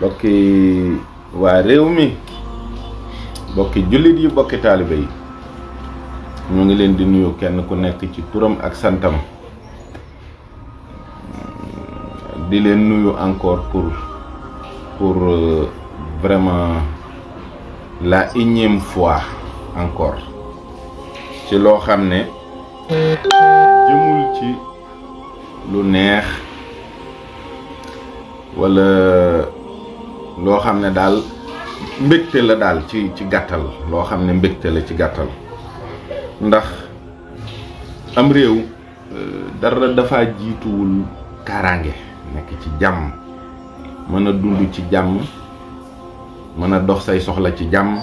bokki waa réew mi, bokki jullit yi, bokki taalibe yi, ñu ngi leen di nuyu kenn ku nekk ci turam ak santam, di leen nuyu encore pour vraiment la énième fois encore ci loo xam ne jëmul ci lu neex wala loo xam ne daal mbégte la daal ci gàttal, loo xam ne mbégte la ci gàttal, ndax am réew dara dafa jiituwul kaaraange, nekk ci jàmm, mën a dund ci jàmm, mën a dox say soxla ci jàmm,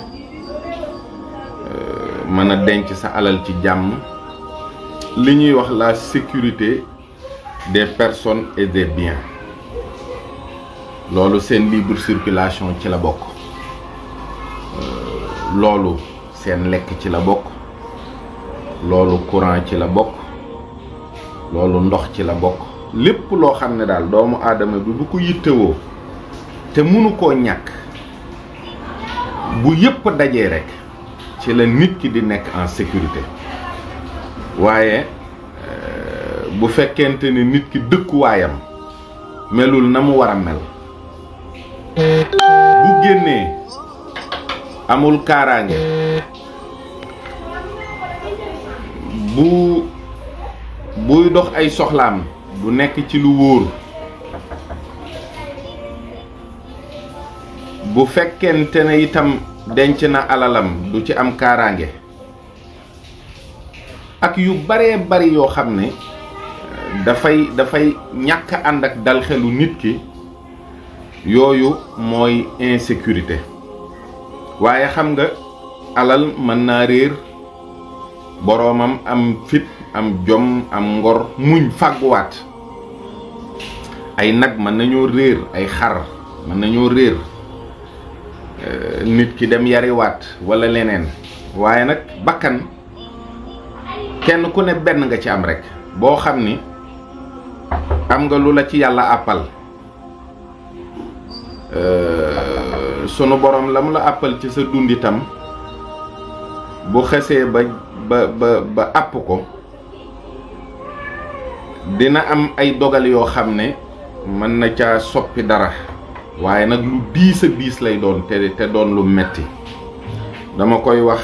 mën a denc sa alal ci jàmm, li ñuy wax la sécurité des personnes et des biens. loolu seen libre circulation ci la bokk, loolu seen lekk ci la bokk, loolu courant ci la bokk, loolu ndox ci la bokk. lépp loo xam ne daal doomu aadama bi bu ko yittewoo te mënu koo ñàkk, bu yépp dajee rekk ci la nit ki di nekk en sécurité. waaye bu fekkente ne nit ki dëkkuwaayam melul na mu war a mel, bu génnee amul kaaraange, buy dox ay soxlaam bu nekk ci lu wóor, bu fekkente ne itam denc na alalam du ci am kaaraange, ak yu baree bari yoo xam ne dafay ñàkk ànd ak dal xelu nit ki, yooyu mooy insécurité. waaye xam nga alal mën naa réer, boroomam am fit, am jom, am ngor, muñ fàgguwaat. ay nag mën nañoo réer, ay xar mën nañoo réer, nit ki dem yariwaat walla leneen. waaye nag bakkan kenn ku ne benn nga ci am rekk, boo xam ni am nga lu la ci yàlla àppal. sunu borom la mu la àppal ci sa dund itam bu xesee ba àpp ko, dina am ay dogal yoo xam ne mën na caa soppi dara, waaye nag lu diis a diis lay doon te doon lu metti. dama koy wax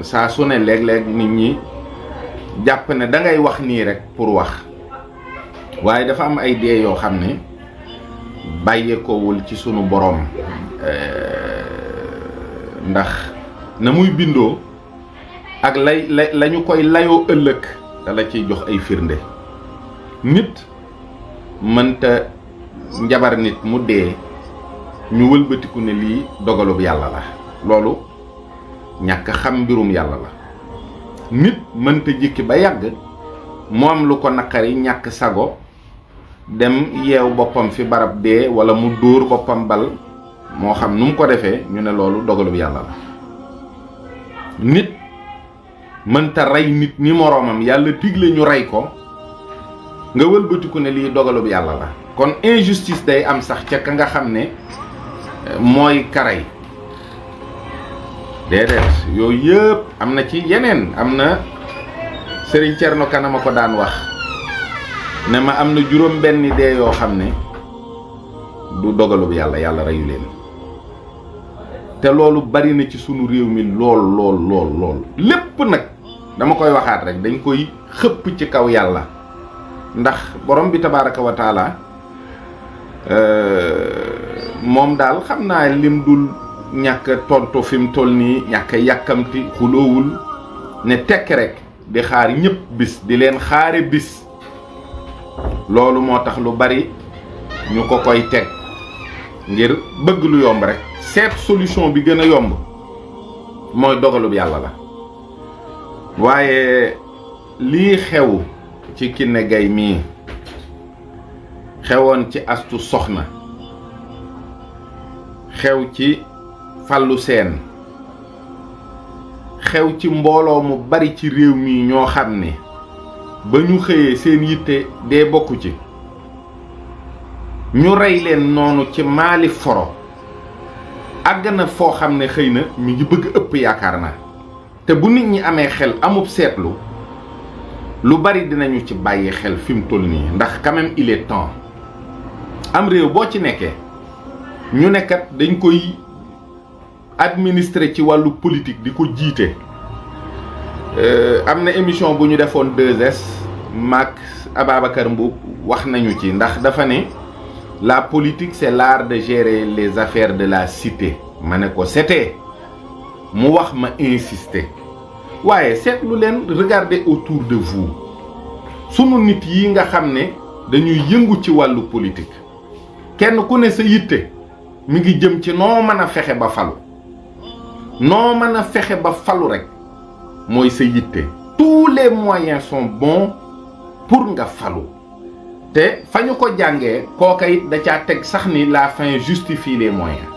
saa su ne, léeg-léeg nit ñi jàpp ne dangay wax nii rekk pour wax, waaye dafa am ay dee yoo xam ne bàyyeekowul ci sunu boroom, ndax na muy bindoo ak lañu koy layoo ëllëg dala ciy jox ay firnde. nit mënta njabar nit mu dee ñu wëlbatiku ne lii dogalub yàlla la, loolu ñàkk xam mbirum yàlla la. nit mënta jikki ba yàgg mu am lu ko naqari, ñàkk sago, dem yeew boppam fi barab dee, walla mu dóor boppam bal, moo xam nu mu ko defee, ñu ne loolu dogalub yàlla la. nit mënta rey nit ni moroomam, yàlla digle ñu rey ko, nga wëlbatiku ne lii dogalub yàlla la. kon injustice day am sax ca ka nga xam ne mooy karay. déedéet, yooyu yëpp am na ci yeneen. am na Sëriñ Cerno Kanama ko daan wax ne ma am na juróom benni dee yoo xam ne du dogalub yàlla, yàlla reyu leen. te loolu bari na ci sunu réew mi lool. lépp nag dama koy waxaat rek, dañ koy xëpp ci kaw yàlla, ndax borom bi tabaaraka wa taala moom daal xam naa lim dul ñàkk tontu fi mu toll nii, ñàkk yàkkamti, xuloowul, ne tekk rek di xaar ñëpp bis, di leen xaare bis. loolu moo tax lu bari ñu ko koy teg ngir bëgg lu yomb rek, seet solution bi gën a yomb, mooy dogalub yàlla la. waaye lii xew ci Kiné Gaye mii, xewoon ci Astu Soxna, xew ci Fallou Sène, xew ci mbooloo mu bari ci réew mi ñoo xam ne ba ñu xëyee seen yitte dee bokku ci, ñu rey leen noonu ci Mali foro àgg na foo xam ne xëy na mi ngi bëgg ëpp yaakaar naa te bu nit ñi amee xel amub seetlu lu bari dinañu ci bàyyi xel fi mu toll nii ndax quand même il est temps am réew boo ci nekkee ñu nekkat dañ koy administrer ci wàllu politique di ko jiite am na émission bu ñu defoon 2S maak Ababacar Mboup wax nañu ci ndax dafa ne la politique c'est l'art de gérer les affaires de la cité ma ne ko c'était mu wax ma insister waaye seetlu leen regardez autour de vous sunu nit yi nga xam ne dañuy yëngu ci wàllu politique kenn ku ne sa yitte mi ngi jëm ci noo mën a fexe ba falu noo mën a fexe ba falu rek mooy sa yitte tous les moyens sont bons pour nga falu te fa ñu ko jàngee kooka it da caa teg sax ni la fin justifie les moyens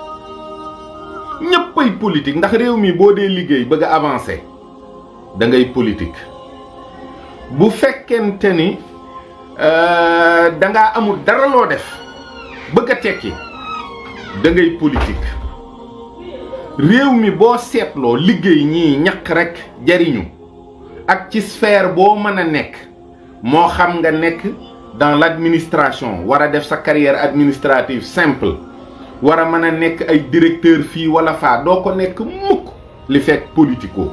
ñëppay politique ndax réew mi boo dee liggéey bëgg a avancer da ngay politique bu fekkente ni da ngaa amul dara loo def bëgg a tekki da ngay politique réew mi boo seetloo liggéey ñii ñaq rek jariñu ak ci sphère boo mën a nekk moo xam nga nekk dans l'administration war a def sa carrière administrative simple war a mën a nekk ay directeur fii wala faa doo ko nekk mukk li fekk politico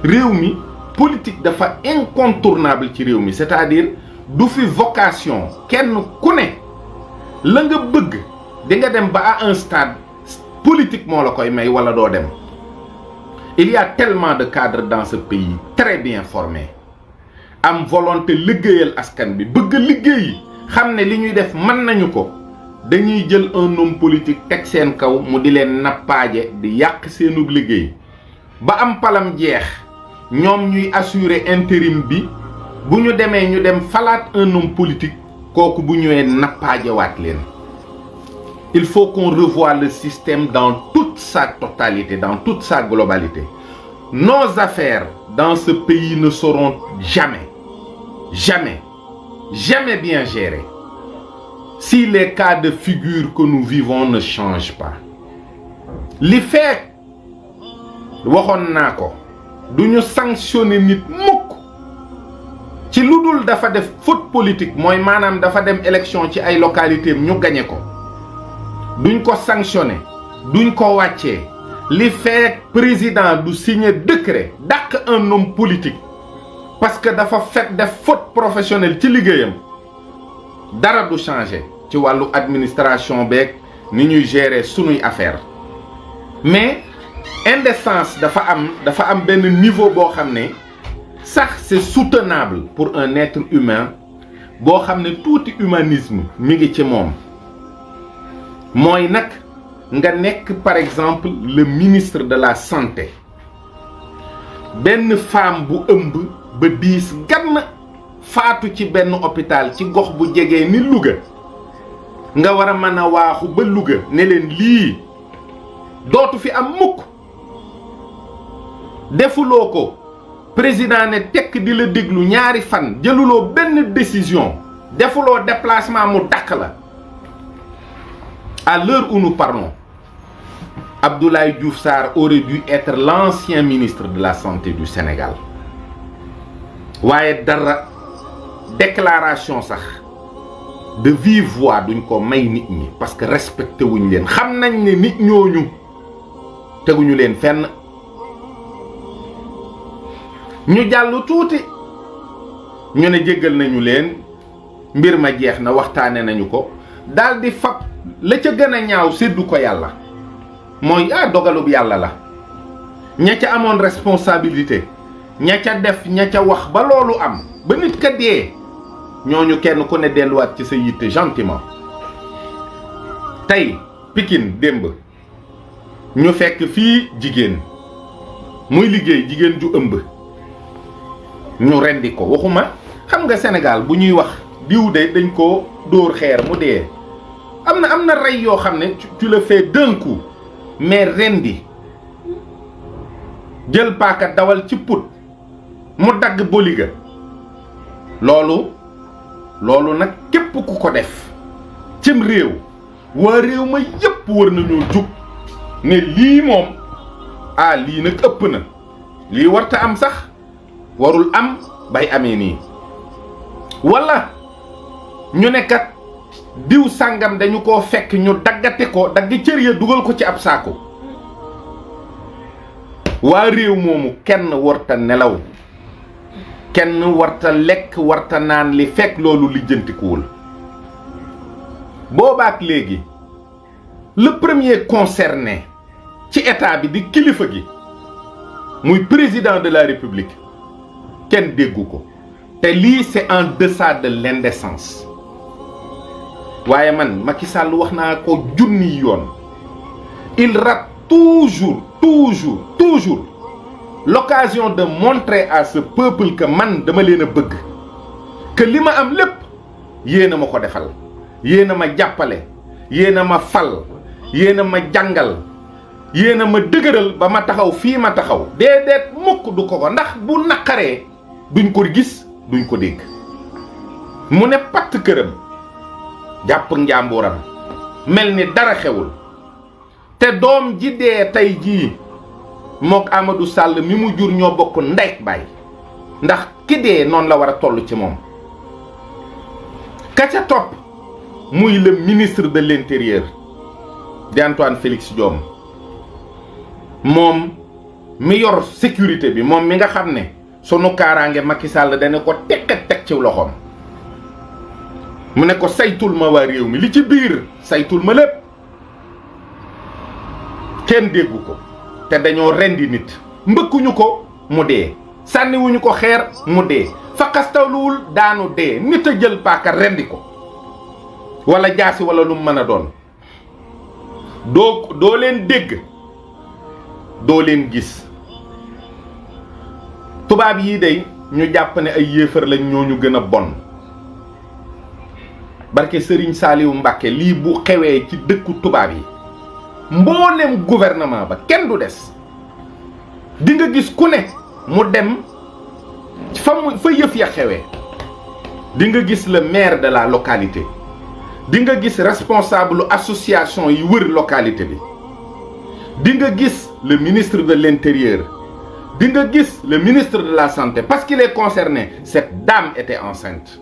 réew mi politique dafa incontournable ci réew mi c'est-à-dire du fi vocation kenn ku ne la nga bëgg di nga dem ba à un stade politique moo la koy may wala doo dem il y a tellement de cadres dans ce pays très bien formés am volonté liggéeyal askan bi bëgg liggéey xam ne li ñuy def mën nañu ko dañuy jël un homme politique teg seen kaw mu di leen nappaaje di yàq seenub liggéey ba am palam jeex ñoom ñuy assurer intérim bi bu ñu demee ñu dem falaat un homme politique kooku bu ñëwee nappaajewaat leen il faut qu'on revoie le système dans toute sa totalité dans toute sa globalité nos affaires dans ce pays ne seront jamais bien gérées si les cas de figure que nous vivons ne changent pas li fekk waxoon naa ko du ñu sanctionner nit mukk ci lu dul dafa def faute politique mooy maanaam dafa dem élection ci ay localités ñu gañe ko duñ ko sanctionner duñ ko wàccee li fekk président du signer décret dàq un homme politique parce que dafa fait def faute professionnelle ci liggéeyam dara du changer ci wàllu administration beeg ni ñuy gérer sunuy affaire mais indécence dafa am benn niveau boo xam ne sax c'est soutenable pour un être humain boo xam ne tuuti humanisme mi ngi ci moom mooy nag nga nekk par exemple le ministre de la santé benn femme bu ëmb ba diis gann faatu ci benn hôpital ci gox bu jegee ni Louga nga war a mën a waaxu ba Louga ne leen lii dootu fi am mukk defuloo ko président ne tekk di la déglu ñaari fan jëluloo benn décision defuloo déplacement mu dàq la à l'heure où nous parlons Abdoulaye Diouf Sarr aurait dû être l'ancien ministre de la santé du Sénégal waaye dara déclaration sax de vive voix duñ ko may nit ñi parce que respecté wuñ leen xam nañ ne nit ñooñu teguñu leen fenn ñu jàll tuuti ñu ne jéggal nañu leen mbir ma jeex na waxtaane nañu ko daal di fab la ca gën a ñaaw séddu ko yàlla mooy dogalub yàlla la ña ca amoon responsabilité ña ca def ña ca wax ba loolu am ba nit ka dee ñooñu kenn ku ne delluwaat ci sa yitte gentiment tey Pikine démb ñu fekk fii jigéen muy liggéey jigéen ju ëmb ñu rendi ko waxuma xam nga Sénégal bu ñuy wax diw de dañ ko dóor xeer mu dee am na rey yoo xam ne tu le fais d'un coup mais rendi jël paaka dawal ci put mu dagg boliga loolu nag képp ku ko def cim réew waa réew ma yépp war nañoo jug ne lii moom lii nag ëpp na lii warta am sax warul am bay amee nii walla ñu ne kat diw sàngam dañu koo fekk ñu daggate ko dagg cër ya dugal ko ci ab saako waa réew moomu kenn warta nelaw kenn warta lekk warta naan li fekk loolu lijjantikuwul boobaak léegi le premier concerné ci état bi di kilifa gi muy président de la république kenn déggu ko te lii c'est en deçà de l'indécence waaye man Macky Sall wax naa ko junni yoon il rate toujours l'occasion de montrer à ce peuple que man dama leen a bëgg que li ma am lépp yéen a ma ko defal yéen a ma jàppale yéen a ma fal yéen a ma jàngal yéen a ma dëgëral ba ma taxaw fii ma taxaw déedéet mukk du ko ndax bu naqaree duñ ko gis duñ ko dégg mu ne patt këram jàpp njàmburam mel ni dara xewul te doom ji dee tey jii mook Amadou Sall mi mu jur ñoo bokk ndey baay ndax ki dee noonu la war a toll ci moom ka ca topp muy le ministre de l'intérieur di Antoine Félix Diome moom mi yor sécurité bi moom mi nga xam ne sunu kaaraange Macky Sall dana ko teg ci loxoom mu ne ko saytul ma waa réew mi li ci biir saytul ma lépp kenn déggu ko te dañoo rendi nit mbëkkuñu ko mu dee sànniwuñu ko xeer mu dee faqastawluwul daanu dee nit a jël paaka rendi ko wala jaasi wala lu mu mën a doon doo leen dégg doo leen gis tubaab yii day ñu jàpp ne ay yéefar lañ ñoo ñu gën a bon barke Serigne Saliou Mbacké lii bu xewee ci dëkku tubaab yi mboolem gouvernement ba kenn du des di nga gis ku ne mu dem fa yëf ya xewee di nga gis le maire de la localité di nga gis responsable association yi wër localité bi di nga gis le ministre de l'intérieur di nga gis le ministre de la santé parce qu'il est concerné cette dame était enceinte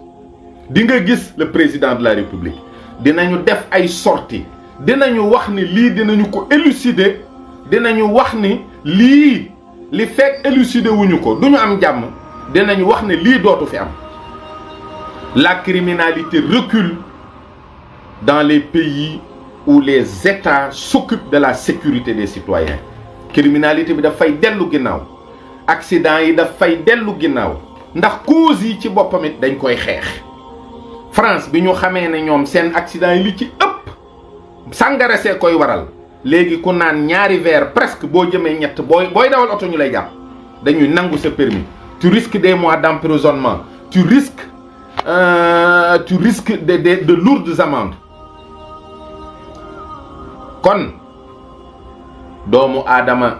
di nga gis le président de la république dinañu def ay sorties dinañu wax ni lii dinañu ko élucider dinañu wax ni lii li fekk élucider wuñu ko duñu am jàmm dinañu wax ne lii dootu fi am la criminalité recule dans les pays où les États s'occupent de la sécurité des citoyens criminalité bi dafay dellu ginnaaw accident yi dafay dellu ginnaaw ndax cause yi ci boppam it dañ koy xeex France bi ñu xamee ne ñoom seen accident yi li ci ëpp sàngara see koy waral léegi ku naan ñaari verre presque boo jëmee ñett booy dawal oto ñu lay jàpp dañuy nangu sa permis tu risques des mois d'emprisonnement tu risques de lourdes amendes kon doomu aadama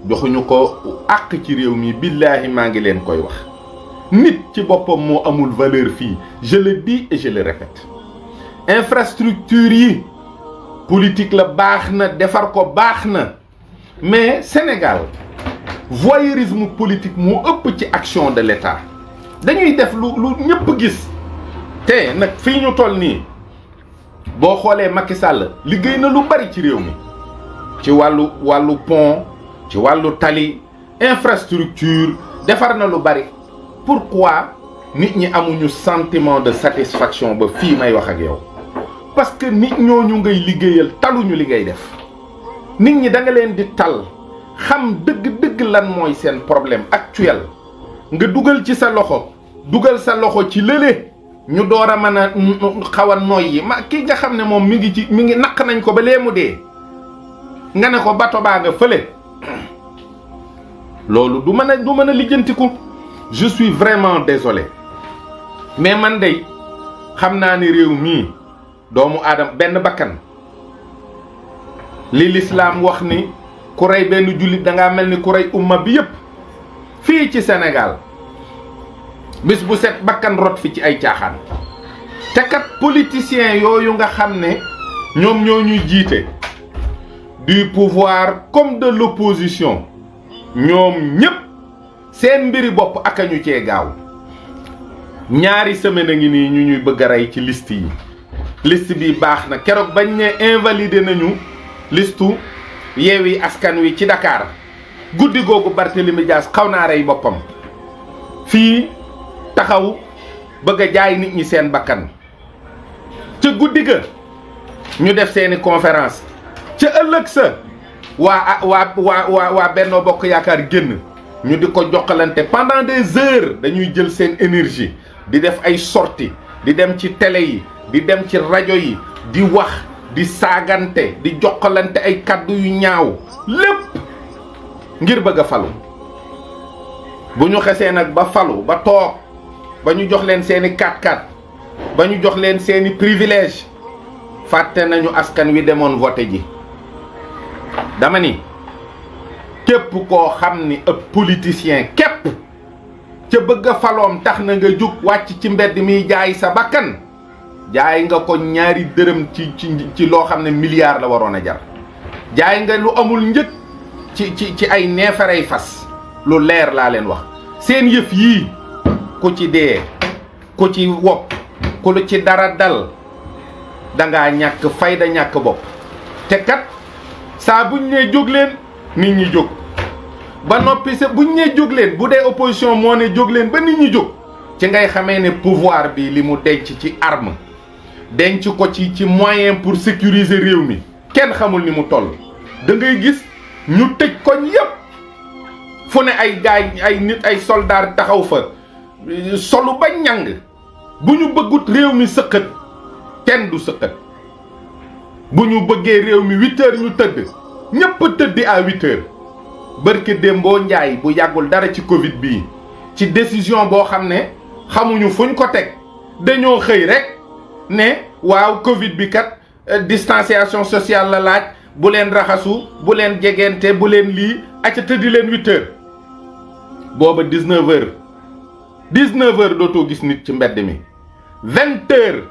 joxuñu ko àq ci réew mi billaahi maa ngi leen koy wax nit ci boppam moo amul valeur fii je le dis et je le répète infrastructure yi politique la baax na defar ko baax na mais Sénégal voyeurisme politique moo ëpp ci action de l'État dañuy def lu ñëpp gis te nag fii ñu toll nii boo xoolee Macky Sall liggéey na lu bari ci réew mi ci wàllu pont ci wàllu tali infrastructure defar na lu bari pourquoi nit ñi amuñu sentiment de satisfaction ba fii may wax ak yow parce que nit ñooñu ngay liggéeyal taluñu li ngay def nit ñi da nga leen di tal xam dëgg-dëgg lan mooy seen problème actuel nga dugal ci sa loxo ci lële ñu door a mën a xaw a noyyi ki nga xam ne moom mi ngi naq nañ ko ba lee mu dee nga ne ko bato baa nga fële loolu du mën a lijjantiku je suis vraiment désolé mais man day xam naa ni réew mii doomu aadama benn bakkan li lislaam wax ni ku rey benn jullit dangaa mel ni ku rey umma bi yépp fii ci Sénégal bis bu set bakkan rot fi ci ay caaxaan te kat politiciens yooyu nga xam ne ñoom ñoo ñuy jiite du pouvoir comme de l'opposition ñoom ñépp seen mbiri bopp ak a ñu cee gaaw. ñaari semaine a ngi nii ñu ñuy bëgg a rey ci liste yi. liste bi baax na keroog bañ ne invalidé nañu listu Yewwi Askan Wi ci Dakar guddi googu Barthélémy Dias xaw naa rey boppam fii taxaw bëgg a jaay nit ñi seen bakkan ca guddi ga ñu def seeni conférence ca ëllëg sa waa Benno Bokk Yaakaar génn ñu di ko jokkalante pendant des heures dañuy jël seen énergie di def ay sorties di dem ci télé yi di dem ci rajo yi di wax di saagante di jokkalante ay kaddu yu ñaaw lépp ngir bëgg a falu bu ñu xesee nag ba falu ba toog ba ñu jox leen seeni 4x4 ba ñu jox leen seeni privilège fàtte nañu askan wi demoon voté ji. dama ni képp koo xam ni ab politicien képp ca bëgg a faloom tax na nga jug wàcc ci mbedd mi jaay sa bakkan jaay nga ko ñaari dërëm ci loo xam ne milliard la waroon a jar. jaay nga lu amul njëg ci ay neefarey fas lu leer laa leen wax. seen yëf yii ku ci dee ku ci wopp ku lu ci dara dal dangaa ñàkk fayda ñàkk bopp. te kat saa buñ nee jóg leen nit ñi jóg ba noppi sa buñ nee jóg leen bu dee opposition moo ne jóg leen ba nit ñi jóg ci ngay xamee ne pouvoir bi li mu denc ci arme denc ko ci moyen pour sécuriser réew mi kenn xamul ni mu toll. da ngay gis ñu tëj koñ yépp fu ne ay gaay ay nit ay soldats taxaw fa solu ba ñàng bu ñu bëggut réew mi sëqat kenn du sëqat. bu ñu bëggee réew mi 8 heures ñu tëdd ñëpp tëddi à 8 heures. barke Dembo Njaay bu yàggul dara ci Covid bii ci décision boo xam ne xamuñu fuñ ko teg dañoo xëy rek ne waaw Covid bi kat distanciation sociale la laaj bu leen raxasu bu leen jegente bu leen lii acca tëddi leen 8 heures. booba 19 heures 19 heures dootoo gis nit ci mbedd mi 20 heures.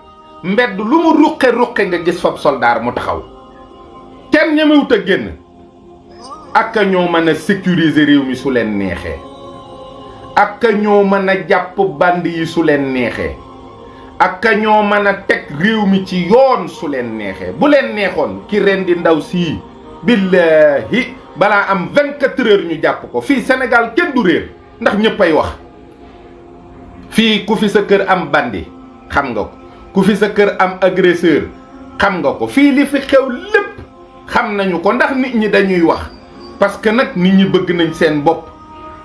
mbedd lu mu ruqe nga gis fab soldaar mu taxaw kenn ñemewut a génn. ak ñoo mën a sécuriser réew mi su leen neexee ak ñoo mën a jàpp band yi su leen neexee ak ñoo mën a teg réew mi ci yoon su leen neexee. bu leen neexoon ki ren di ndaw sii billahi balaa am 24 heures ñu jàpp ko. fii Sénégal kenn du réer ndax ñëppay wax. fii ku fi sa kër am bandi xam nga ko. ku fi sa kër am agresseur xam nga ko. fii li fi xew lépp xam nañu ko ndax nit ñi dañuy wax parce que nag nit ñi bëgg nañ seen bopp.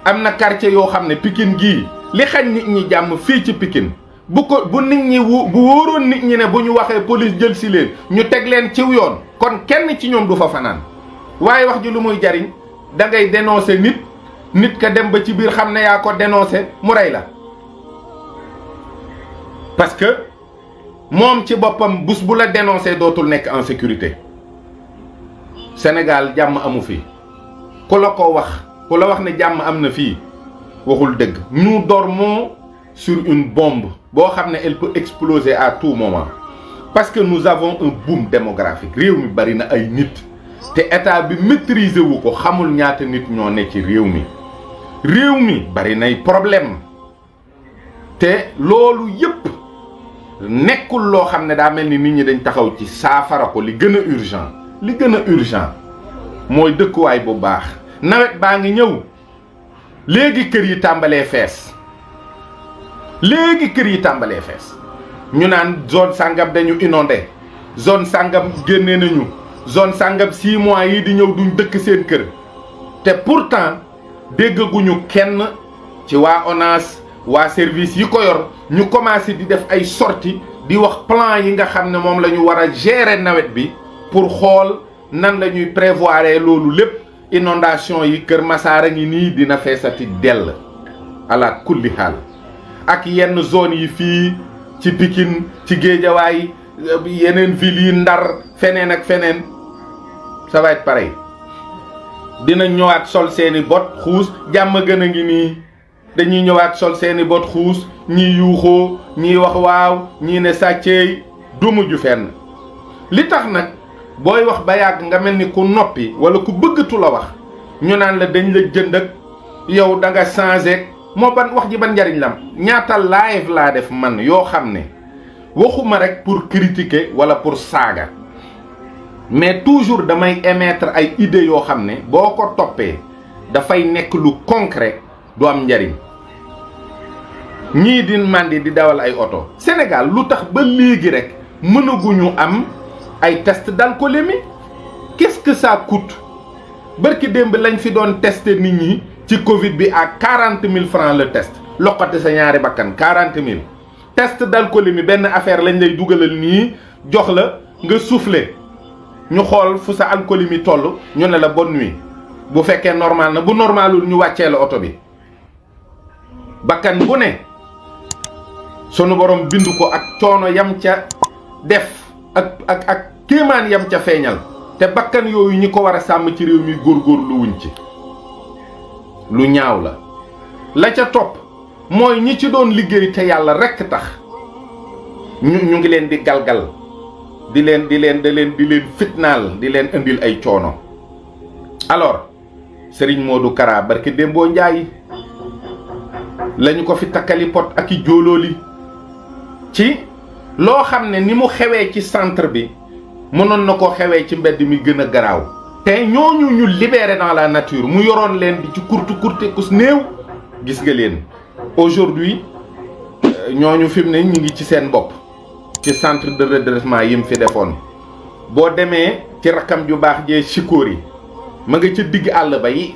am na quartier yoo xam ne Pikine gii li xañ nit ñi jàmm fii ci Pikine bu nit ñi bu wóoroon nit ñi ne bu ñu waxee police jël si leen ñu teg leen ciw yoon kon kenn ci ñoom du fa fanaan. waaye wax ji lu muy jariñ da ngay dénoncer nit ka dem ba ci biir xam ne yaa ko dénoncer mu rey la parce que moom ci boppam bés bu la dénoncé dootul nekk en sécurité. Sénégal jàmm amu fi ku la ko wax ku la wax ne jàmm am na fii waxul dëgg. nous dormons sur une bombe boo xam ne elle peut exploser à tout moment parce que nous avons un boom démographique. réew mi bari na ay nit te état bi maîtriser wu ko xamul ñaata nit ñoo ne ci réew mi. réew mi bari nay problème te loolu yépp nekkul loo xam ne daa mel ni nit ñi dañ taxaw ci saafara ko. li gën a urgent mooy dëkkuwaay bu baax. nawet baa ngi ñëw léegi kër yi tàmbalee fees ñu naan zone sàngam dañu inondé zone sàngam génne nañu zone sàngam 6 mois yi di ñëw duñ dëkk seen kër. te pourtant déggaguñu kenn ci waa ONAS waa service yi ko yor ñu commencé di def ay sorties di wax plan yi nga xam ne moom la ñu war a gérer nawet bi pour xool nan la ñuy prévoir loolu lépp. inondation yi Kër Massar a ngi nii dina feesati dell ala kulli xaal ak yenn zone yi fii ci Pikine ci Géejawaay yeneen villes yi Ndar feneen ak feneen ça va être pareil. dina ñëwaat sol seeni bot xuus jàmm gën a ngi nii dañuy ñëwaat sol seeni bot xuus ñii yuuxoo ñii wax waaw ñii ne sàcceey du mujj fenn. li tax nag booy wax ba yàgg nga mel ni ku noppi wala ku bëggatu la wax ñu naan la dañ la jënd ak yow da nga changé moo ban wax ji ban njariñ lam ñaata live laa def man yoo xam ne waxuma rek pour critiquer wala pour saaga mais toujours damay émettre ay idées yoo xam ne boo ko toppee dafay nekk lu concret du am njariñ. ñii di màndi di dawal ay oto Sénégal lu tax ba léegi rek mënaguñu am ay test d'alcoolémie. Qu'est-ce que ça coûte? Barki démb lañ fi doon tester nit ñi ci Covid bi à 40 000 francs le test loqati sa ñaari bakkan 40 000 test d'alcoolémie benn affaire lañ lay dugalal nii jox la nga souffler ñu xool fu sa alcoolémie toll ñu ne la bonne nuit bu fekkee normal na bu normalul ñu wàccee la oto bi. bakkan bu ne sunu borom bindu ko ak coono yam ca def ak kéemaan yam ca feeñal te bakkan yooyu ñi ko war a sàmm ci réew mi góorgóorlu wuñ ci. lu ñaaw la ca topp mooy ñi ci doon liggéey te yàlla rekk tax ñu ngi leen di galgal di leen fitnaal di leen indil ay coono. alors Serigne Modou Kara barke Dembo Njaay lañu ko fi takkali pot ak i jóolooli ci loo xam ne ni mu xewee ci centre bi mënoon na koo xewee ci mbedd mi gën a garaaw. te ñooñu ñu libéré dans la nature mu yoroon leen di ci kurte kus néew gis nga leen aujourd'hui ñooñu fi mu ne ñu ngi ci seen bopp ci centre de redressement yi mu fi defoon. boo demee ci rakam ju baax jee Sikori ma nga ca digg àll ba yi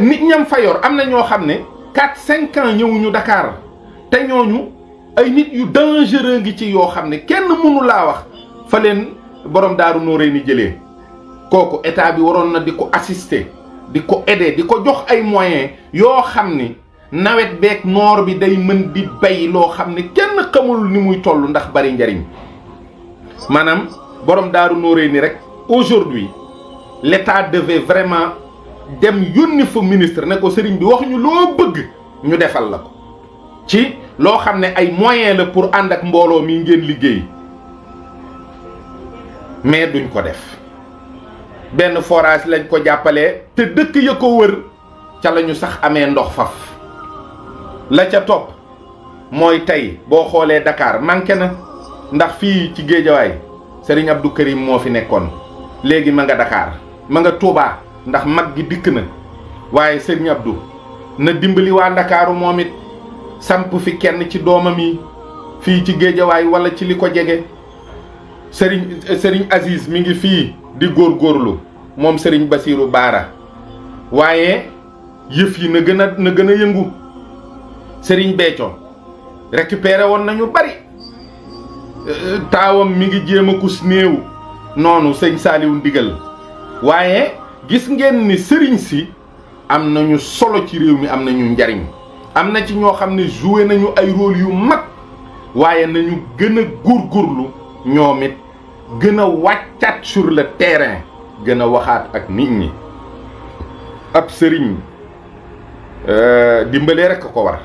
nit ñam fa yor am na ñoo xam ne 4-5 ans ñëwuñu Dakar te ñooñu ay nit yu dangereux ngi ci yoo xam ne kenn mënu laa wax fa leen borom Daaru Nooréni jëlee. kooku état bi waroon na di ko assister di ko aider di ko jox ay moyens yoo xam ni nawet beeg noor bi day mën di bay loo xam ne kenn xamul ni muy toll ndax bari njariñ maanaam borom Daaru Nooréni rek aujourd'hui l'état devait vraiment dem yónni fa ministre ne ko sëriñ bi wax ñu loo bëgg ñu defal la ko ci loo xam ne ay moyens la pour ànd ak mbooloo mi ngeen liggéey mais duñ ko def. benn forage lañ ko jàppalee te dëkk ya ko wër ca lañu sax amee ndox faf la ca topp mooy tey boo xoolee Dakar manqué na ndax fii ci Géejawaay Serigne Abdou Karim moo fi nekkoon léegi ma nga Dakar ma nga Touba ndax mag gi dikk na waaye Serigne Abdou na dimbali waa Ndakaaru moom it samp fi kenn ci doomam yi fii ci Géejawaay wala ci li ko jege Serigne Aziz mi ngi fii di góorgóorlu moom Serigne Bassirou Baara waaye yëf yi na gën a yëngu. Serigne Béthio récupéré woon nañu bari taawam mi ngi jéem a kus néew noonu sëñ Saaliwu Ndigal waaye gis ngeen ni sëriñ si am nañu solo ci réew mi am nañu njariñ am na ci ñoo xam ne joué nañu ay rôle yu mag waaye nañu gën a góorgóorlu ñoom it gën a wàccaat sur le terrain gën a waxaat ak nit ñi. ab sëriñ dimbalee rekk ko war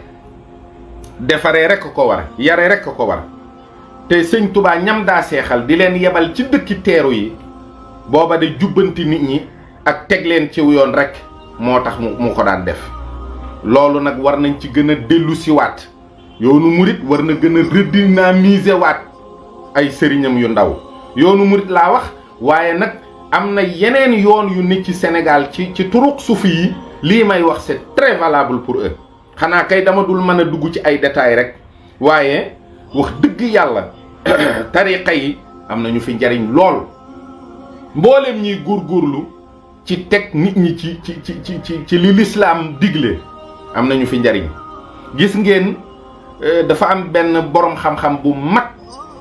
defaree rekk ko war yare rekk ko war te sëñ Touba ñam daa seexal di leen yebal ci dëkki teeru yi booba de jubbanti nit ñi ak teg leen ci yoon rekk moo tax mu ko daan def. loolu nag war nañ ci gën a dellu si waat yoonu murit war na gën a redynamiser waat ay sëriñam yu ndaw yoonu murit laa wax waaye nag am na yeneen yoon yu nit ci Sénégal ci turuq sufi yi lii may wax c'est très valable pour eux xanaa kay dama dul mën a dugg ci ay détails rek waaye wax dëgg yàlla tariqa yi am na ñu fi njariñ lool mboolem ñiy góorgóorlu ci teg nit ñi ci li lislaam digle am na ñu fi njariñ. gis ngeen dafa am benn borom xam-xam bu mag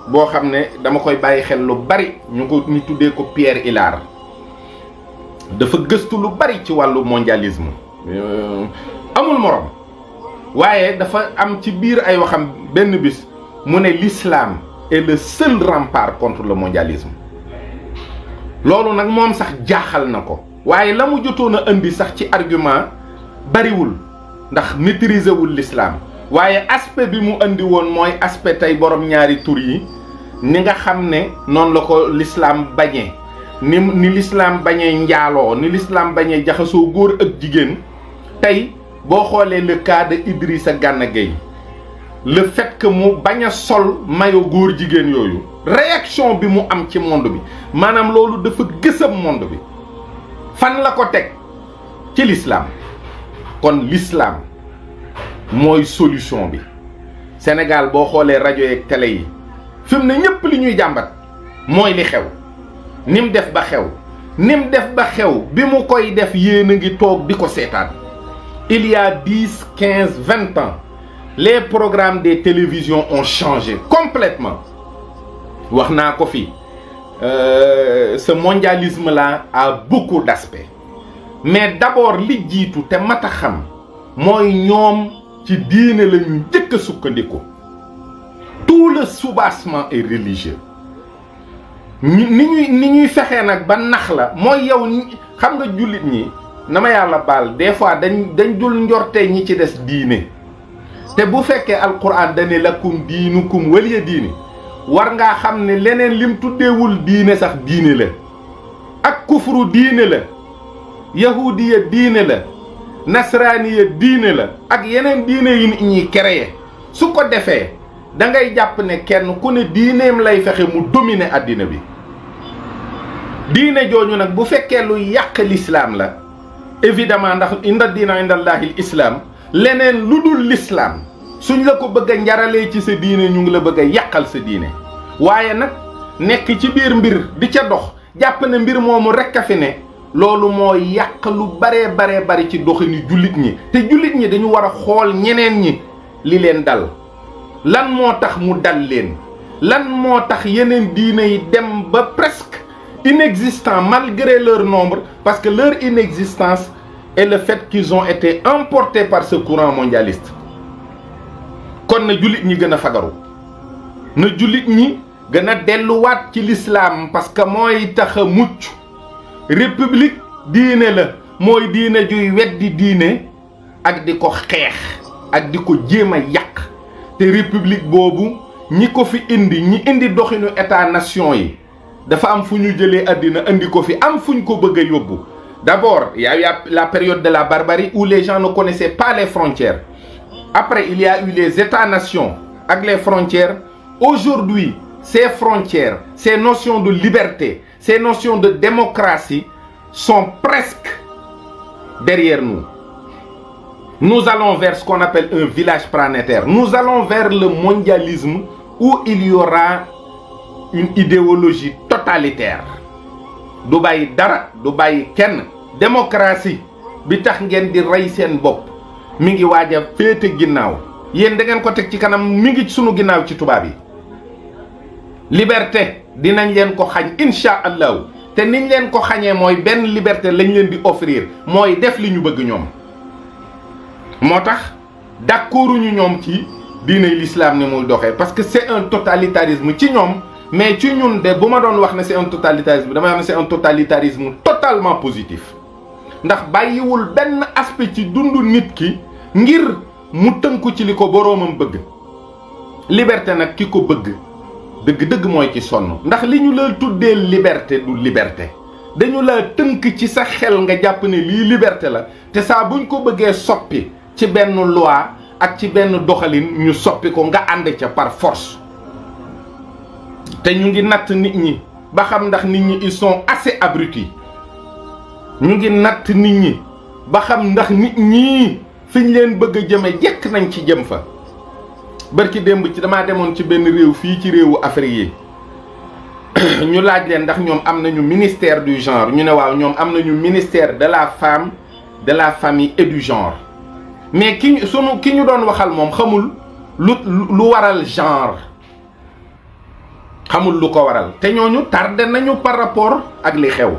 boo xam ne dama koy bàyyi xel lu bari ñu tuddee ko Pierre Hillard dafa gëstu lu bari ci wàllu mondialisme amul morom waaye dafa am ci biir ay waxam benn bis mu ne l'islam est le seul rempart contre le mondialisme. loolu nag moom sax jaaxal na ko waaye la mu jotoon a indi sax ci argument bariwul ndax maîtriser wul l'islam waaye aspect bi mu andi woon mooy aspect tey borom ñaari tur yi ni nga xam ne noonu la ko l'islam bañee ni l'islam bañee njaaloo ni l'islam bañee jaxasoo góor ak jigéen tey boo xoolee le cas de Idrissa Gana Gueye le fait que mu bañ a sol mayo góor jigéen yooyu réaction bi mu am ci monde bi maanaam loolu dafa gësam monde bi fan la ko teg ci l'islam kon l'islam mooy solution bi Sénégal boo xoolee rajo yeeg télé yi fi mu ne ñëpp li ñuy jàmbat mooy li xew nim def ba xew bi mu koy def yéen a ngi toog di ko seetaan il y a 10, 15, 20 ans les programmes des télévisions ont changé complètement wax naa ko fi ce mondialisme là a beaucoup d'aspects mais d'abord li jiitu te mat a xam mooy ñoom ci diine la ñu njëkk a sukkandiku tout le soubassement est religieux ni ñuy fexee nag ba nax la mooy yow xam nga jullit ñi na ma yàlla baal des fois dañ dul njorte ñi ci des diine te bu fekkee alquran dane lakum diinukum waliya diine war ngaa xam ne leneen lim tuddeewul diine sax diine la ak kufru diine la yahudiya diine la nasraaniya diine la ak yeneen diine yi nit ñi créé su ko defee da ngay jàpp ne kenn ku ne diineem lay fexe mu dominer àddina bi diine jooju nag bu fekkee lu yàq l'islam la évidemment ndax inda diina indallahi l'islam leneen lu dul l'islam suñ la ko bëgg a njaralee ci sa diine ñu ngi la bëgg a yàqal sa diine waaye nag nekk ci biir mbir di ca dox jàpp ne mbir moomu rekk a fi ne loolu moo yàq lu baree bari ci doxini jullit ñi te jullit ñi dañu war a xool ñeneen ñi li leen dal lan moo tax mu dal leen lan moo tax yeneen diine yi dem ba presque inexistant malgré leur nombre parce que leur inexistence est le fait qu'ils ont été emportés par ce courant mondialiste kon na jullit ñi gën a fagaru na jullit ñi gën a delluwaat ci l'islam parce que mooy tax a mucc république diine la mooy diine juy weddi diine ak di ko xeex ak di ko jéem a yàq te république boobu ñi ko fi ñi indi doxinu état nation yi dafa am fu ñu jëlee àddina indi ko fi am fuñ ko bëgg a yóbbu d'abord il y a eu la période de la barbarie où les gens ne connaissaient pas les frontières après il y a eu les états-nations avec les frontières aujourd'hui ces frontières ces notions de liberté ces notions de démocratie sont presque derrière nous. Nous allons vers ce qu'on appelle un village planétaire. Nous allons vers le mondialisme où il y aura une idéologie totalitaire. du bàyyi dara du bàyyi kenn démocratie bi tax ngeen di rey seen bopp mi ngi waaj a féete ginnaaw yéen da ngeen ko teg ci kanam mi ngi sunu ginnaaw ci tubaab yi. liberté dinañ leen ko xañ insha allahu te niñ leen ko xañee mooy benn liberté lañ leen di offrir mooy def li ñu bëgg ñoom. moo tax d'accorduñu ñoom ci diiney l'islam ni muy doxee parce que c'est un totalitarisme ci ñoom mais ci ñun de bu ma doon wax ne c'est un totalitarisme damay wax ne c'est un totalitarisme totalement positif ndax bàyyiwul benn aspect ci dundu nit ki ngir mu tënku ci li ko boroomam bëgg. liberté nag ki ko bëgg dëgg-dëgg mooy ci sonn ndax li ñu la tuddee liberté du liberté dañu la tënk ci sa xel nga jàpp ne lii liberté la te saa buñ ko bëggee soppi ci benn loi ak ci benn doxalin ñu soppi ko nga ànd ca par force. te ñu ngi natt nit ñi ba xam ndax nit ñi ils sont assez abrutis ñu ngi natt nit ñi ba xam ndax nit ñi fiñ leen bëgg a jëme jekk nañ ci jëm fa. barki démb ci damaa demoon ci benn réew fii ci réewu Afrique yi ñu laaj leen ndax ñoom am nañu ministère du genre ñu ne waaw ñoom am nañu ministère de la femme de la famille et du genre mais ki ñu doon waxal moom xamul lu waral genre xamul lu ko waral te ñooñu tardé nañu par rapport ak li xew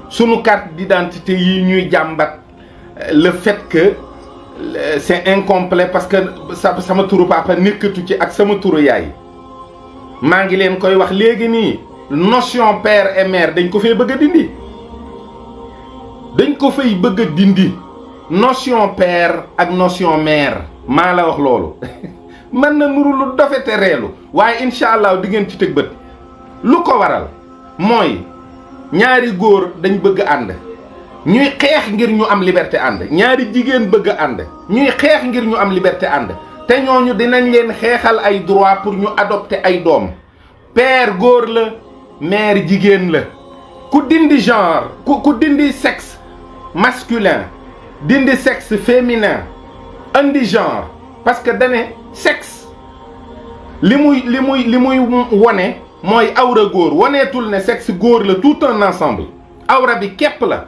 sunu carte d'identité yi ñuy jàmbat le fait que c'est incomplet parce que sama turu papa nekkatu ci ak sama turu yaay maa ngi leen koy wax léegi nii notion père et mère dañ ko fay bëgg a dindi notion père ak notion mère maa la wax loolu mën na nuru lu dofete reelu waaye incha allah di ngeen ci tëg bët lu ko waral mooy ñaari góor dañ bëgg ànd ñuy xeex ngir ñu am liberté ànd ñaari jigéen bëgg ànd ñuy xeex ngir ñu am liberté ànd te ñooñu dinañ leen xeexal ay droit pour ñu adopter ay doom père góor la mère jigéen la ku dindi genre ku dindi sexe masculin dindi sexe féminin andi genre parce que dane sexe li muy wone mooy awra góor woneetul ne sexe góor la tout un ensemble awra bi képp la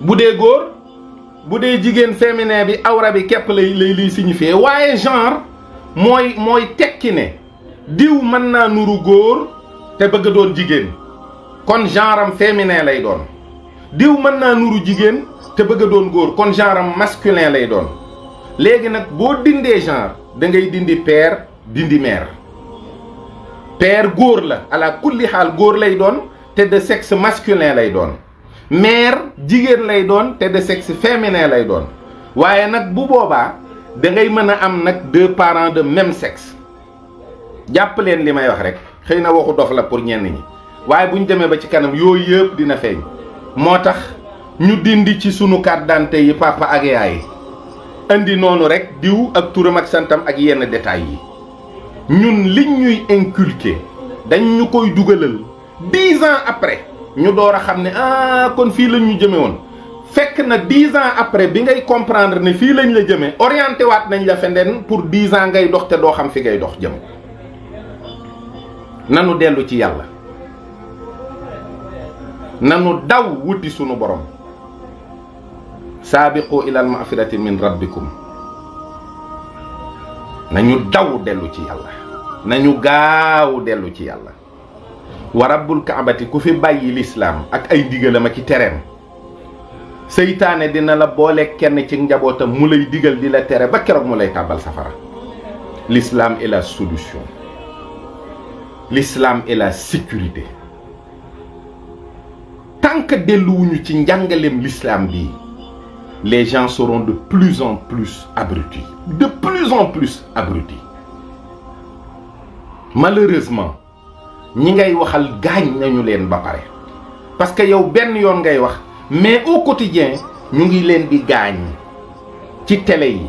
bu dee góor bu dee jigéen féminin bi awra bi képp lay signifier waaye genre mooy tekki ne diw mën naa nuru góor te bëgg doon jigéen kon genre am féminin lay doon diw mën naa nuru jigéen te bëgg doon góor kon genre am masculin lay doon léegi nag boo dindee genre da ngay dindi père dindi mère père góor la ala kulli xaal góor lay doon te de sexe masculin lay doon mère jigéen lay doon te de sexe féminin lay doon waaye nag bu boobaa da ngay mën a am nag 2 parents de même sexe jàpp leen li may wax rek xëy na waxu dof la pour ñenn ñi waaye bu ñu demee ba ci kanam yooyu yëpp dina feeñ moo tax ñu dindi ci sunu carte d'identité yi papa ak yaay indi noonu rek diw ak turam ak santam ak yenn détails yi ñun liñ ñuy inculquer dañ ñu koy dugalal 10 ans après ñu door a xam ne kon fii lañ ñu jëme woon fekk na 10 ans après bi ngay comprendre ne fii lañ la jëmee orienté waat nañ la feneen pour 10 ans ngay dox te doo xam fi ngay dox jëm nanu dellu ci yàlla nanu daw wuti sunu borom saabiqu ilal magfirati min rabbikum nañu daw dellu ci yàlla nañu gaaw dellu ci yàlla wa rabbul kaabati ku fi bàyyi lislaam ak ay ndigalam ak i tereem seytaane dina la boole kenn ci njabootam mu lay digal di la tere ba keroog mu lay tàbbal safara. L'islam est la solution, l'islam est la sécurité. Tant que delluwuñu ci njàngaleem l'islam bi, les gens seront de plus en plus abrutis, de plus en plus abrutis. Malheureusement ñi ngay waxal gaañ nañu leen ba pare parce que yow benn yoon ngay wax mais au quotidien ñu ngi leen di gaañ ci télé yi,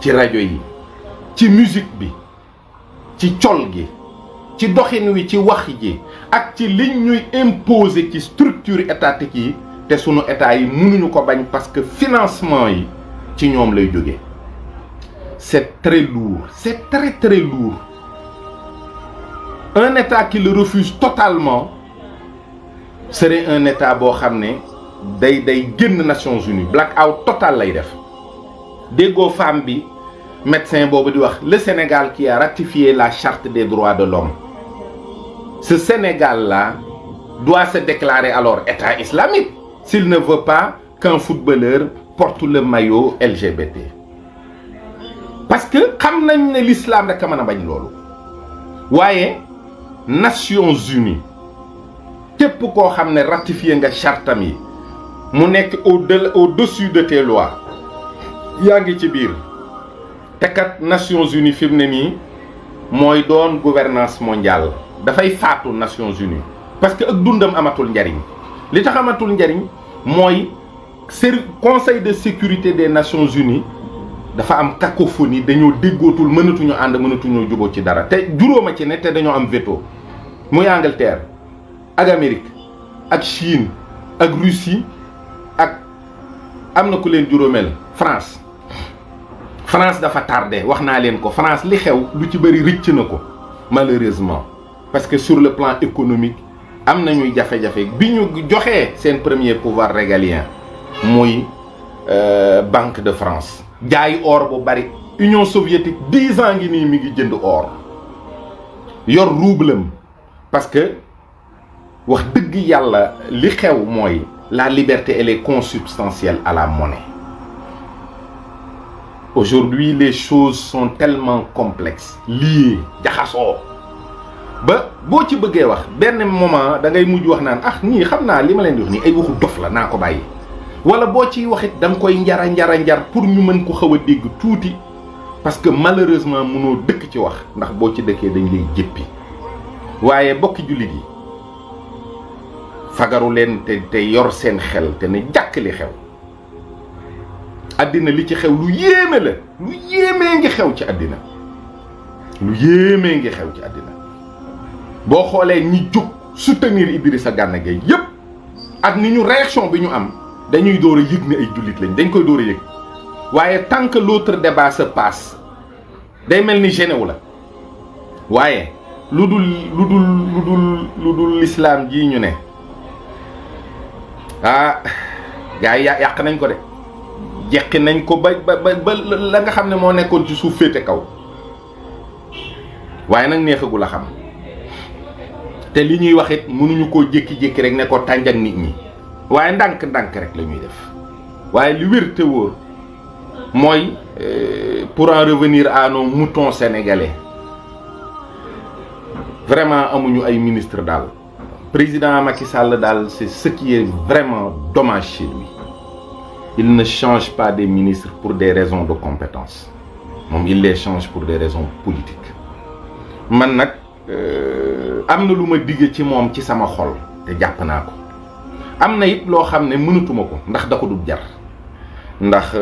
ci rajo yi, ci musique bi, ci col gi, ci doxin wi, ci wax ji ak ci liñ ñuy imposer ci structure étatique yi te sunu état yi mënuñu ko bañ parce que financement yi ci ñoom lay jóge. C'est très lourd, c'est très très lourd. Un état qui le refuse totalement serait un état boo xam ne day génn Nations Unies, blackout total lay def. déggoo femme bi médecin boobu di wax le Sénégal qui a ratifié la charte des droits de l'homme. Ce Sénégal-là doit se déclarer alors état islamique s'il ne veut pas qu'un footballeur porte le maillot LGBT. Parce que xam nañ ne l'islam rek a mën a bañ loolu waaye Nations Unies képp koo xam ne ratifié nga chartam yi mu nekk au-dessus de tes lois yaa ngi ci biir te kat Nations Unies fi mu ne nii mooy doon gouvernance mondiale dafay faatu Nations Unies parce que ak dundam amatul njariñ li tax amatul njariñ mooy Conseil de sécurité des Nations Unies dafa am cacophonie, dañoo déggootul, mënatuñu ànd, mënatuñoo juboo ci dara te juróoma ci ne te dañoo am veto muy Angleterre ak Amérique ak Chine ak Russie ak am na ku leen juróomeel France. France dafa tardé wax naa leen ko. France li xew lu ci bëri rëcc na ko malheureusement parce que sur le plan économique am nañuy jafe-jafe bi ñu joxee seen premier pouvoir régalien muy Banque de France. jaay or bu bari Union soviétique 10 ans ngi nii mi ngi jënd or yor roublem parce que wax dëgg yàlla li xew mooy la liberté elle est consubstantielle à la monnaie. Aujourd'hui les choses sont tellement complexes liées jaxasoo ba boo ci bëggee wax benn moment da ngay mujj wax naan ah ñii xam naa li ma leen di wax nii ay waxu dof la naa ko bàyyi wala boo ciy waxit da nga koy njar pour ñu mën ko xaw a dégg tuuti, parce que malheureusement mënoo dëkk ci wax ndax boo ci dëkkee dañ lay jéppi. waaye bokki jullit yi fagaru leen te yor seen xel te ne jàkk li xew. àddina li ci xew lu yéeme la, lu yéemee ngi xew ci àddina, lu yéemee ngi xew ci àddina. boo xoolee ñi jóg soutenir Idrissa Gana Gueye yépp ak ni ñu réaction bi ñu am, dañuy door a yëg ne ay jullit lañ, dañ koy door a yëg. waaye tant que l'autre débat se passe day mel ni gêné wu la. waaye lu dul l'islam jii ñu ne gars yi yàq nañ ko de, jeqi nañ ko ba la nga xam ne moo nekkoon ci suuf féete kaw. waaye nag neexagul a xam te li ñuy wax it mënuñu koo jékki-jékki rek ne ko tànjak nit ñi, waaye ndànk-ndànk rek la ñuy def. waaye li wér te wóor mooy pour en revenir à nos moutons sénégalais, vraiment amuñu ay ministre daal. président Macky Sall daal, c'est ce qui est vraiment dommage chez lui. Il ne change pas des ministres pour des raisons de compétence. moom il les change pour des raisons politiques. man nag am na lu ma digge ci moom ci sama xol te jàpp naa ko. am na it loo xam ne mënatuma ko ndax da ko dul jar. ndax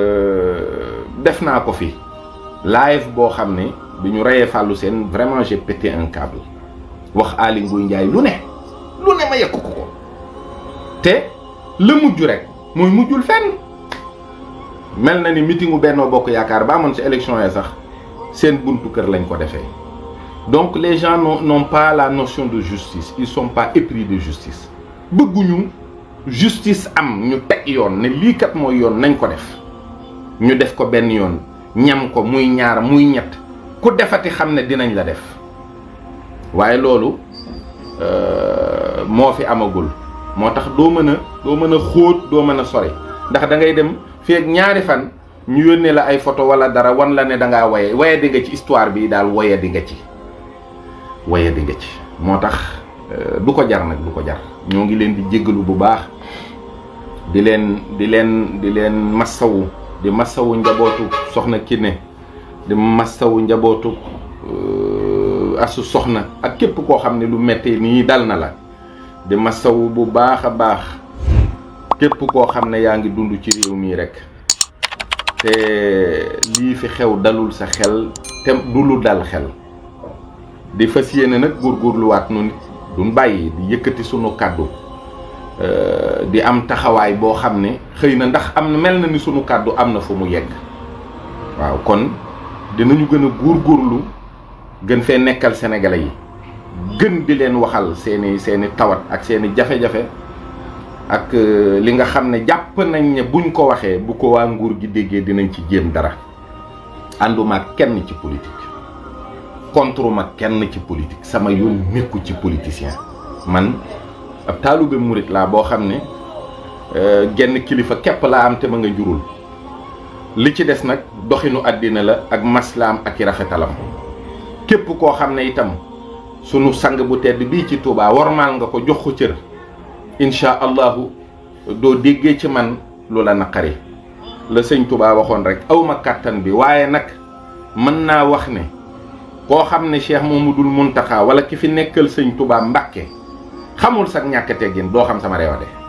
def naa ko fi live boo xam ne bi ñu reyee Fallou Sène vraiment j'ai pété un câble. wax Aly Ngouille Ndiaye lu ne ma yekk ko te la mujj rek mooy mujjul fenn. mel na ni meetingu Benno Bokk Yaakaar ba amoon ci élection yi sax seen buntu kër lañ ko defee. donc les gens n'ont pas la notion de justice, ils sont pas épris de justice. bëgguñu justice am ñu teg yoon ne lii kat mooy yoon nañ ko def ñu def ko benn yoon ñam ko muy ñaar muy ñett ku defati xam ne dinañ la def. waaye loolu moo fi amagul, moo tax doo mën a xóot, doo mën a sori ndax da ngay dem fii ak ñaari fan ñu yónnee la ay photo wala dara wan la ne da ngaa waye di nga ci histoire bi daal waye di nga ci moo tax du ko jar nag, du ko jar. ñoo ngi leen di jéggalu bu baax di leen massawu, di massawu njabootu soxna Kiné, di massawu njabootu asu soxna ak képp koo xam ne lu metti nii dal na la. di massawu bu baax a baax képp koo xam ne yaa ngi dund ci réew mii rek te lii fi xew dalul sa xel te du lu dal xel. di fas yéene nag góorgóorluwaat nu nit duñ bàyyi di yëkkati sunu kàddu di am taxawaay boo xam ne xëy na ndax am na mel na ni sunu kàddu am na fu mu yegg. waaw kon dinañu gën a góorgóorlu gën fee nekkal sénégalais yi, gën di leen waxal seeni tawat ak seeni jafe-jafe ak li nga xam ne jàpp nañ ne buñ ko waxee bu ko waa nguur gi déggee dinañ ci jéem dara. ànduma kenn ci politique, contre ma kenn ci politique, sama yoon nekku ci politicien. man ab taalube murit laa boo xam ne genn kilifa képp laa am te ma nga jurul. li ci des nag doxinu àddina la ak maslaam ak i rafetalam. képp koo xam ne itam sunu sang bu tedd bii ci Touba wormaal nga ko jox ko cër, incha allahu doo déggee ci man lu la naqari. la sëñ Touba waxoon rek awma kàttan bi, waaye nag mën naa wax ne koo xam ne Cheikh Mamadul Muntaxa wala ki fi nekkal sëñ Touba Mbàkke xamul sax ñàkk teggin doo xam sama réew de.